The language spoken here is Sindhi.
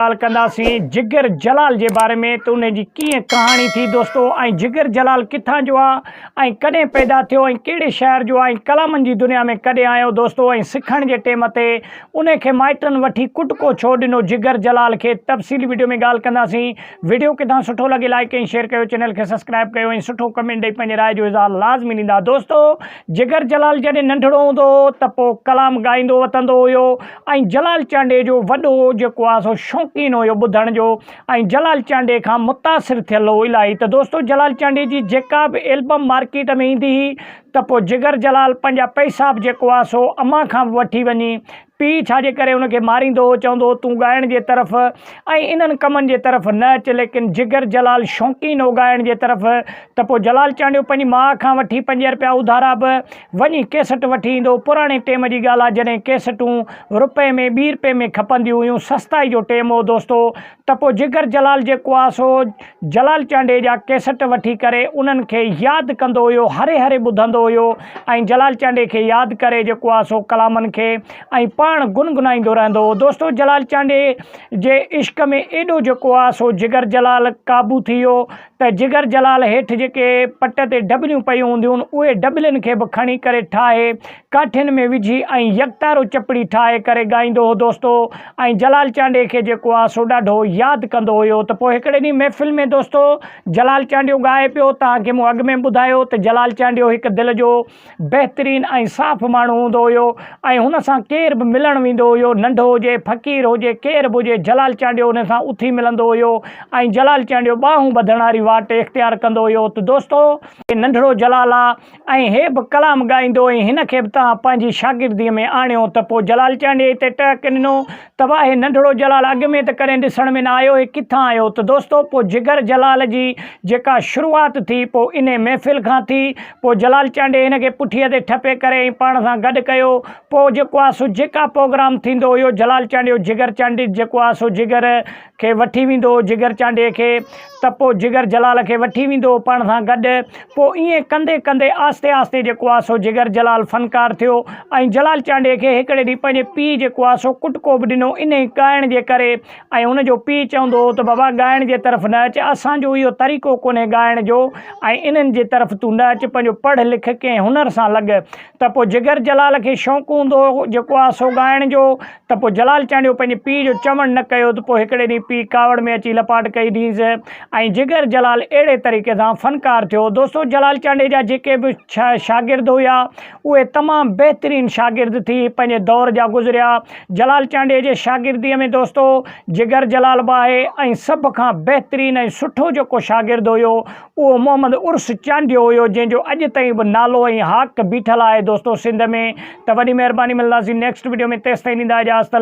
ڳالهه ڪنداسين جگر جلال جي باري ۾ ته ان جي ڪيئن ڪهاڻي ٿي دوستو ۽ جگر جلال ڪٿان جو آ ۽ ڪڏهن پيدا ٿيو ۽ ڪهڙي شهر جو آ ۽ ڪلامن جي دنيا ۾ ڪڏهن آيو دوستو ۽ سکڻ جي ٽيم تي ان کي مائٽن وٺي ڪٽڪو ڇو ڏنو جگر جلال کي تفصيلي وڊيو ۾ ڳالهه ڪنداسين وڊيو ڪٿان سٺو لڳي لائيڪ ۽ شيئر ڪيو چينل کي سبسڪرائب ڪيو ۽ سٺو ڪمينٽ ڏئي پنهنجي راء جو اظهار لازمي ڏيندا دوستو جگر جلال جڏهن ننڍڙو هوندو هو ته پو ڪلام ڳائيندو وتندو هيو ۽ جلال چانڊيي جو وڏو جيڪو آ سو شوقين هيو ٻڌڻ جو ۽ جلال چانڊيي کان متاثر ٿيل هو الاهي ته دوستو جلال چانڊيي جي جيڪا به البم مارڪيٽ ۾ ايندي هئي ته پوء جگر جلال پنهنجا پئسا به جيڪو آ سو امان کان به وٺي وڃي پيء ڇا جي ڪري ان کي ماريندو هو چوندو هو تون ڳائڻ جي طرف ۽ انهن ڪمن جي طرف نه اچ ليڪن جگر جلال شوقين هو ڳائڻ جي طرف ته پوء جلال چانڊيو پنهنجي ماء کان وٺي پنج رپيا اڌارا به وڃي ڪيسٽ وٺي ايندو هو. پراڻي ٽيم جي ڳالهه آ جڏهن ڪيسٽون رپئي ۾ ٻي رپئي ۾ کپنديون هيون. سستائي جو ٽيم هو دوستو. ته پوء جگر جلال جيڪو آ سو جلال چانڊيي جا ڪيسٽ وٺي ڪري انهن کي ياد ڪندو هيو هري هري ٻڌندو هيو ۽ جلال چانڊيي کي ياد ڪري جيڪو آ سو ڪلامن کي ۽ پاڻ گنگنائيندو رهندو هو. دوستو جلال چانڊيي جي عشق ۾ ايڏو جيڪو آ سو جگر جلال قابو ٿي ويو ته جگر جلال هيٺ جيڪي پٽ تي ڊٻليون پيون هونديون هن، اهي ڊٻلين کي به کڻي ڪري ٺاهي، ڪاٺين ۾ وجهي ۽ يڪتارو چپڙي ٺاهي ڪري ڳائيندو هو دوستو ۽ جلال چانڊيي کي جيڪو آ سو ڏاڍو ياد ڪندو هيو ته پوء هڪڙي ڏينهن محفل ۾ دوستو جلال چانڊيو ڳائي پيو توهان کي مون اڳ ۾ ٻڌايو ته جلال چانڊيو هڪ دل جو بهترين ۽ صاف ماڻهو هوندو هيو ۽ هن سان ڪير به ملڻ ويندو هيو ننڍو هجي فقير هجي ڪير به هجي جلال چانڊيو ان سان اٿي ملندو هيو ۽ جلال چانڊيو ٻانهون ٻڌڻ واري واٽ اختيار ڪندو هيو ته دوستو هي ننڍڙو جلال آ ۽ هي به ڪلام ڳائيندو ۽ هن کي به توهان پنهنجي شاگرديء ۾ آڻيو ته پوء جلال چانڊيي تي ٽهڪ ڏنو ته واهه هي ننڍڙو جلال اڳ ۾ ته ڪڏهن ڏسڻ ۾ نه آيو هي ڪٿان آيو ته دوستو پوء جگر جلال جي جيڪا شروعات ٿي پوء انهي محفل کان ٿي پوء جلال چانڊيي هن کي پٺيء تي ٺپي ڪري ۽ پاڻ سان گڏ ڪيو پوء جيڪو آ سو جيڪا پوگرام ٿيندو هيو جلال چانڊيو جگر چانڊيي جيڪو آ سو جگر کي وٺي ويندو هو جگر چانڊيي کي ته پوء جگر جلال کي وٺي ويندو هو پاڻ سان گڏ پوء ائين ڪندي ڪندي آهستي آهستي جيڪو آ سو جگر جلال فنڪار ٿيو ۽ جلال چانڊيي کي هڪڙي ڏينهن پنهنجي پيء جيڪو آ سو ڪٽڪو به ڏنو انهي ڳائڻ جي ڪري ۽ هن جو پيء چوندو هو ته بابا ڳائڻ جي طرف نه اچ اسان جو اهو طريقو ڪونهي ڳائڻ جو ۽ انهن جي طرف تون نه اچ پنهنجو پڙهه لک ڪنهن هنر سان لڳ ته پوء جگر جلال کي شوق هوندو هو جيڪو آ سو ڳائڻ جو ته پوء جلال چانڊيو پنهنجي پيء جو چوڻ نه ڪيو ته پوء هڪڙي ڏينهن پيء ڪاوڙ ۾ اچي لپاٽ ڪئي ڏينس ۽ جگر جلال اهڙي طريقي سان فنڪار ٿيو. دوستو جلال چانڊيي جا جيڪي به شاگرد هيا اهي تمام بهترين شاگرد ٿي پنهنجي دور جا گذريا. جلال چانڊيي جي شاگرديء ۾ دوستو جگر جلال به آهي ۽ سڀ کان بهترين ۽ سٺو جيڪو شاگرد هيو اهو محمد عرس چانڊيو هيو جنهن جو اڄ تائين به نالو ۽ هاڪ بيٺل آهي دوستو سنڌ ۾ ته وڏي مهرباني ملنداسين نيڪسٽ وڊيو ۾ تيستائين ڏيندا اجازت.